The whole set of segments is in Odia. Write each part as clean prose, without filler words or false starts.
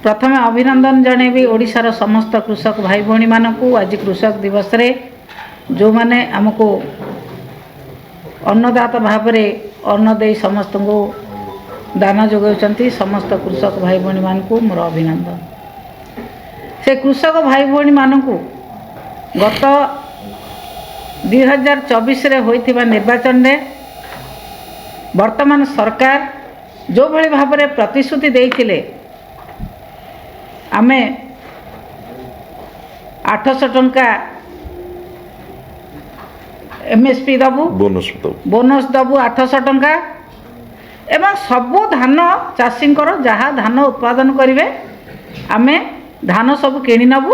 ପ୍ରଥମେ ଅଭିନନ୍ଦନ ଜଣାଇବି ଓଡ଼ିଶାର ସମସ୍ତ କୃଷକ ଭାଇ ଭଉଣୀମାନଙ୍କୁ। ଆଜି କୃଷକ ଦିବସରେ ଯେଉଁମାନେ ଆମକୁ ଅନ୍ନଦାତା ଭାବରେ ଅନ୍ନ ଦେଇ ସମସ୍ତଙ୍କୁ ଦାନା ଯୋଗାଉଛନ୍ତି, ସମସ୍ତ କୃଷକ ଭାଇ ଭଉଣୀମାନଙ୍କୁ ମୋର ଅଭିନନ୍ଦନ। ସେ କୃଷକ ଭାଇ ଭଉଣୀମାନଙ୍କୁ ଗତ 2024ରେ ହୋଇଥିବା ନିର୍ବାଚନରେ ବର୍ତ୍ତମାନ ସରକାର ଯେଉଁଭଳି ଭାବରେ ପ୍ରତିଶ୍ରୁତି ଦେଇଥିଲେ, ଆମେ 800 ଟଙ୍କା ଏମ୍ଏସ୍ପି ଦେବୁ, ବୋନସ୍ ଦେବୁ, ବୋନସ୍ ଦେବୁ 800 ଟଙ୍କା ଏବଂ ସବୁ ଧାନ ଚାଷୀଙ୍କର ଯାହା ଧାନ ଉତ୍ପାଦନ କରିବେ ଆମେ ଧାନ ସବୁ କିଣି ନେବୁ।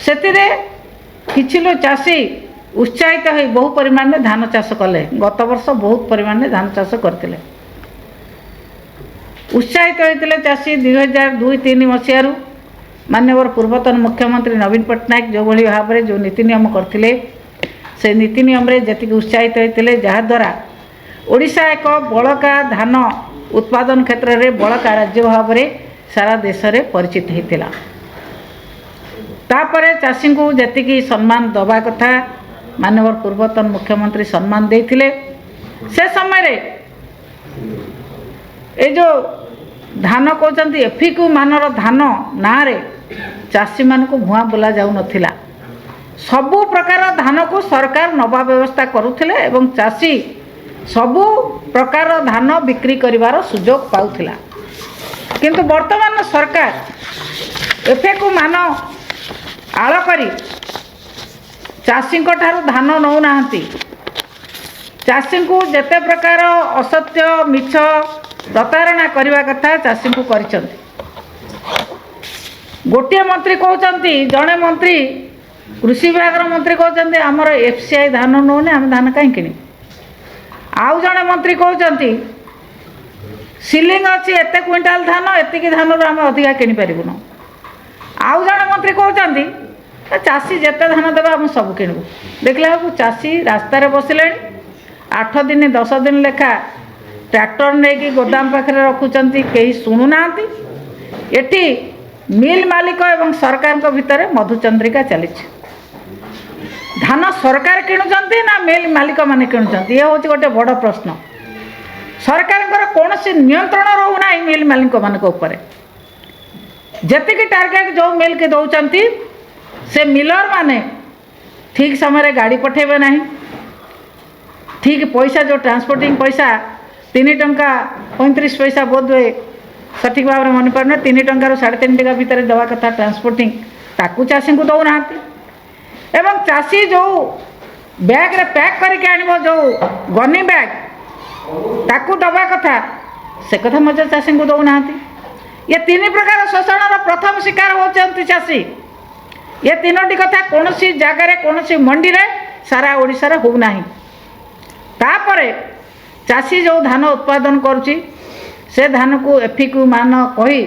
ସେଥିରେ କିଛି ଚାଷୀ ଉତ୍ସାହିତ ହୋଇ ବହୁ ପରିମାଣରେ ଧାନ ଚାଷ କଲେ। ଗତ ବର୍ଷ ବହୁତ ପରିମାଣରେ ଧାନ ଚାଷ କରିଥିଲେ, ଉତ୍ସାହିତ ହୋଇଥିଲେ ଚାଷୀ। 2002-3 ମସିହାରୁ ମାନ୍ୟବର ପୂର୍ବତନ ମୁଖ୍ୟମନ୍ତ୍ରୀ ନବୀନ ପଟ୍ଟନାୟକ ଯେଉଁଭଳି ଭାବରେ ଯେଉଁ ନୀତି ନିୟମ କରିଥିଲେ, ସେ ନୀତି ନିୟମରେ ଯେତିକି ଉତ୍ସାହିତ ହୋଇଥିଲେ, ଯାହାଦ୍ୱାରା ଓଡ଼ିଶା ଏକ ବଳକା ଧାନ ଉତ୍ପାଦନ କ୍ଷେତ୍ରରେ ବଳକା ରାଜ୍ୟ ଭାବରେ ସାରା ଦେଶରେ ପରିଚିତ ହୋଇଥିଲା। ତାପରେ ଚାଷୀଙ୍କୁ ଯେତିକି ସମ୍ମାନ ଦେବା କଥା ମାନ୍ୟବର ପୂର୍ବତନ ମୁଖ୍ୟମନ୍ତ୍ରୀ ସମ୍ମାନ ଦେଇଥିଲେ। ସେ ସମୟରେ ଏ ଯେଉଁ ଧାନ କହୁଛନ୍ତି ଏଫିକ୍ୟୁ ମାନର ଧାନ ନାଁରେ ଚାଷୀମାନଙ୍କୁ ଭୁଆଁ ବୁଲା ଯାଉନଥିଲା। ସବୁ ପ୍ରକାର ଧାନକୁ ସରକାର ନେବା ବ୍ୟବସ୍ଥା କରୁଥିଲେ ଏବଂ ଚାଷୀ ସବୁ ପ୍ରକାର ଧାନ ବିକ୍ରି କରିବାର ସୁଯୋଗ ପାଉଥିଲା। କିନ୍ତୁ ବର୍ତ୍ତମାନ ସରକାର ଏଫିକ୍ୟୁ ମାନ ଆଳ କରି ଚାଷୀଙ୍କ ଠାରୁ ଧାନ ନେଉନାହାନ୍ତି। ଚାଷୀଙ୍କୁ ଯେତେ ପ୍ରକାର ଅସତ୍ୟ, ମିଛ, ପ୍ରତାରଣା କରିବା କଥା ଚାଷୀଙ୍କୁ କରିଛନ୍ତି। ଗୋଟିଏ ମନ୍ତ୍ରୀ କହୁଛନ୍ତି, ଜଣେ ମନ୍ତ୍ରୀ, କୃଷି ବିଭାଗର ମନ୍ତ୍ରୀ କହୁଛନ୍ତି ଆମର ଏଫ୍ ସି I ଧାନ ନେଉନି, ଆମେ ଧାନ କାହିଁ କିଣିବୁ? ଆଉ ଜଣେ ମନ୍ତ୍ରୀ କହୁଛନ୍ତି ସିଲିଂ ଅଛି ଏତେ କୁଇଣ୍ଟାଲ ଧାନ, ଏତିକି ଧାନରୁ ଆମେ ଅଧିକା କିଣିପାରିବୁନୁ। ଆଉ ଜଣେ ମନ୍ତ୍ରୀ କହୁଛନ୍ତି ଚାଷୀ ଯେତେ ଧାନ ଦେବେ ଆମେ ସବୁ କିଣିବୁ। ଦେଖିଲା ବେଳକୁ ଚାଷୀ ରାସ୍ତାରେ ବସିଲେଣି। 8 ଦିନ 10 ଦିନ ଲେଖା ଟ୍ରାକ୍ଟର ନେଇକି ଗୋଦାମ ପାଖରେ ରଖୁଛନ୍ତି, କେହି ଶୁଣୁନାହାନ୍ତି। ଏଠି ମିଲ୍ ମାଲିକ ଏବଂ ସରକାରଙ୍କ ଭିତରେ ମଧୁଚନ୍ଦ୍ରିକା ଚାଲିଛି। ଧାନ ସରକାର କିଣୁଛନ୍ତି ନା ମିଲ୍ ମାଲିକମାନେ କିଣୁଛନ୍ତି, ଇଏ ହେଉଛି ଗୋଟେ ବଡ଼ ପ୍ରଶ୍ନ। ସରକାରଙ୍କର କୌଣସି ନିୟନ୍ତ୍ରଣ ରହୁନାହିଁ ମିଲ୍ ମାଲିକମାନଙ୍କ ଉପରେ। ଯେତିକି ଟାର୍ଗେଟ୍ ଯେଉଁ ମିଲ୍କି ଦେଉଛନ୍ତି, ସେ ମିଲର ମାନେ ଠିକ୍ ସମୟରେ ଗାଡ଼ି ପଠାଇବେ ନାହିଁ। ଠିକ୍ ପଇସା ଯେଉଁ ଟ୍ରାନ୍ସପୋର୍ଟିଂ ପଇସା 3 ଟଙ୍କା 35 ପଇସା ବୋଧହୁଏ, ସଠିକ୍ ଭାବରେ ମନେ ପାରୁନି, 3 ଟଙ୍କାରୁ 3.5 ଟଙ୍କା ଭିତରେ ଦେବା କଥା ଟ୍ରାନ୍ସପୋର୍ଟିଂ, ତାକୁ ଚାଷୀଙ୍କୁ ଦେଉନାହାନ୍ତି। ଏବଂ ଚାଷୀ ଯେଉଁ ବ୍ୟାଗ୍ରେ ପ୍ୟାକ୍ କରିକି ଆଣିବ, ଯେଉଁ ଗନି ବ୍ୟାଗ୍, ତାକୁ ଦେବା କଥା, ସେ କଥା ମଧ୍ୟ ଚାଷୀଙ୍କୁ ଦେଉନାହାନ୍ତି। ଏ ତିନି ପ୍ରକାର ଶୋଷଣର ପ୍ରଥମ ଶିକାର ହେଉଛନ୍ତି ଚାଷୀ। ଏ ତିନୋଟି କଥା କୌଣସି ଜାଗାରେ, କୌଣସି ମଣ୍ଡିରେ ସାରା ଓଡ଼ିଶାରେ ହେଉନାହିଁ। ତାପରେ ଚାଷୀ ଯେଉଁ ଧାନ ଉତ୍ପାଦନ କରୁଛି, ସେ ଧାନକୁ ଏଫିକ୍ୟୁ ମାନ କହି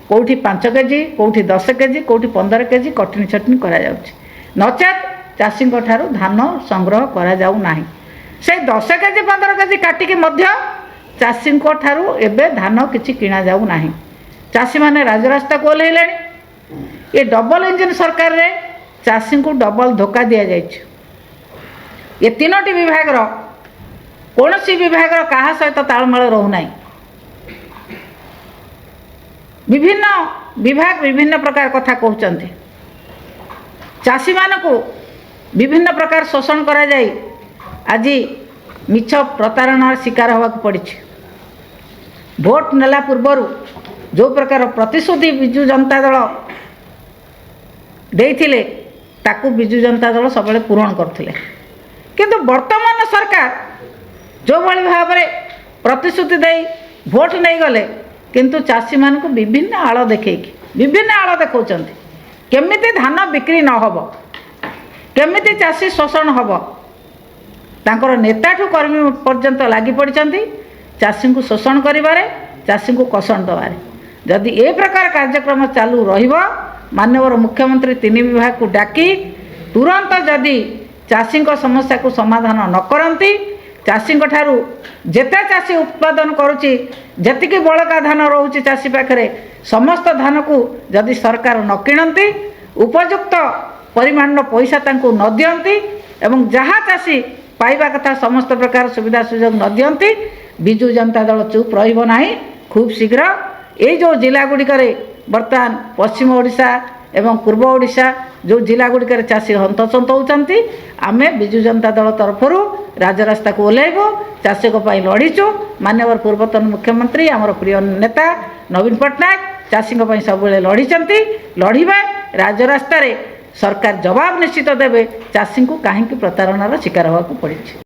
କେଉଁଠି 5 କେଜି, କେଉଁଠି 10 କେଜି, କେଉଁଠି 15 କେଜି କଟନୀ ଛଟନି କରାଯାଉଛି। ନଚେତ୍ ଚାଷୀଙ୍କ ଠାରୁ ଧାନ ସଂଗ୍ରହ କରାଯାଉ ନାହିଁ। ସେଇ 10 କେଜି 15 କେଜି କାଟିକି ମଧ୍ୟ ଚାଷୀଙ୍କ ଠାରୁ ଏବେ ଧାନ କିଛି କିଣାଯାଉ ନାହିଁ। ଚାଷୀମାନେ ରାଜରାସ୍ତାକୁ ଓହ୍ଲାଇଲେଣି। ଏ ଡବଲ ଇଞ୍ଜିନ୍ ସରକାରରେ ଚାଷୀଙ୍କୁ ଡବଲ ଧୋକା ଦିଆଯାଇଛି। ଏ ତିନୋଟି ବିଭାଗର କୌଣସି ବିଭାଗର କାହା ସହିତ ତାଳମେଳ ରହୁନାହିଁ। ବିଭିନ୍ନ ବିଭାଗ ବିଭିନ୍ନ ପ୍ରକାର କଥା କହୁଛନ୍ତି। ଚାଷୀମାନଙ୍କୁ ବିଭିନ୍ନ ପ୍ରକାର ଶୋଷଣ କରାଯାଇ ଆଜି ମିଛ ପ୍ରତାରଣାର ଶିକାର ହେବାକୁ ପଡ଼ିଛି। ଭୋଟ ନେଲା ପୂର୍ବରୁ ଯେଉଁ ପ୍ରକାର ପ୍ରତିଶ୍ରୁତି ବିଜୁ ଜନତା ଦଳ ଦେଇଥିଲେ, ତାକୁ ବିଜୁ ଜନତା ଦଳ ସବୁବେଳେ ପୂରଣ କରୁଥିଲେ। କିନ୍ତୁ ବର୍ତ୍ତମାନ ସରକାର ଯେଉଁଭଳି ଭାବରେ ପ୍ରତିଶ୍ରୁତି ଦେଇ ଭୋଟ ନେଇଗଲେ, କିନ୍ତୁ ଚାଷୀମାନଙ୍କୁ ବିଭିନ୍ନ ଆଳ ଦେଖେଇକି, ବିଭିନ୍ନ ଆଳ ଦେଖାଉଛନ୍ତି କେମିତି ଧାନ ବିକ୍ରି ନ ହେବ, କେମିତି ଚାଷୀ ଶୋଷଣ ହେବ। ତାଙ୍କର ନେତାଠୁ କର୍ମୀ ପର୍ଯ୍ୟନ୍ତ ଲାଗି ପଡ଼ିଛନ୍ତି ଚାଷୀଙ୍କୁ ଶୋଷଣ କରିବାରେ, ଚାଷୀଙ୍କୁ କଷଣ ଦେବାରେ। ଯଦି ଏ ପ୍ରକାର କାର୍ଯ୍ୟକ୍ରମ ଚାଲୁ ରହିବ, ମାନ୍ୟବର ମୁଖ୍ୟମନ୍ତ୍ରୀ ତିନି ବିଭାଗକୁ ଡାକି ତୁରନ୍ତ ଯଦି ଚାଷୀଙ୍କ ସମସ୍ୟାକୁ ସମାଧାନ ନ କରନ୍ତି, ଚାଷୀଙ୍କ ଠାରୁ ଯେତେ ଚାଷୀ ଉତ୍ପାଦନ କରୁଛି, ଯେତିକି ବଳକା ଧାନ ରହୁଛି ଚାଷୀ ପାଖରେ, ସମସ୍ତ ଧାନକୁ ଯଦି ସରକାର ନ କିଣନ୍ତି, ଉପଯୁକ୍ତ ପରିମାଣର ପଇସା ତାଙ୍କୁ ନ ଦିଅନ୍ତି ଏବଂ ଯାହା ଚାଷୀ ପାଇବା କଥା ସମସ୍ତ ପ୍ରକାର ସୁବିଧା ସୁଯୋଗ ନ ଦିଅନ୍ତି, ବିଜୁ ଜନତା ଦଳ ଚୁପ୍ ରହିବ ନାହିଁ। ଖୁବ୍ ଶୀଘ୍ର ଏଇ ଯେଉଁ ଜିଲ୍ଲା ଗୁଡ଼ିକରେ ବର୍ତ୍ତମାନ ପଶ୍ଚିମ ଓଡ଼ିଶା ଏବଂ ପୂର୍ବ ଓଡ଼ିଶା ଯେଉଁ ଜିଲ୍ଲା ଗୁଡ଼ିକରେ ଚାଷୀ ହନ୍ତସନ୍ତ ହେଉଛନ୍ତି, ଆମେ ବିଜୁ ଜନତା ଦଳ ତରଫରୁ ରାଜରାସ୍ତାକୁ ଓହ୍ଲାଇବୁ। ଚାଷୀଙ୍କ ପାଇଁ ଲଢ଼ିଛୁ। ମାନ୍ୟବର ପୂର୍ବତନ ମୁଖ୍ୟମନ୍ତ୍ରୀ, ଆମର ପ୍ରିୟ ନେତା ନବୀନ ପଟ୍ଟନାୟକ ଚାଷୀଙ୍କ ପାଇଁ ସବୁବେଳେ ଲଢ଼ିଛନ୍ତି, ଲଢ଼ିବେ। ରାଜରାସ୍ତାରେ ସରକାର ଜବାବ ନିଶ୍ଚିତ ଦେବେ, ଚାଷୀଙ୍କୁ କାହିଁକି ପ୍ରତାରଣାର ଶିକାର ହେବାକୁ ପଡ଼ିଛି।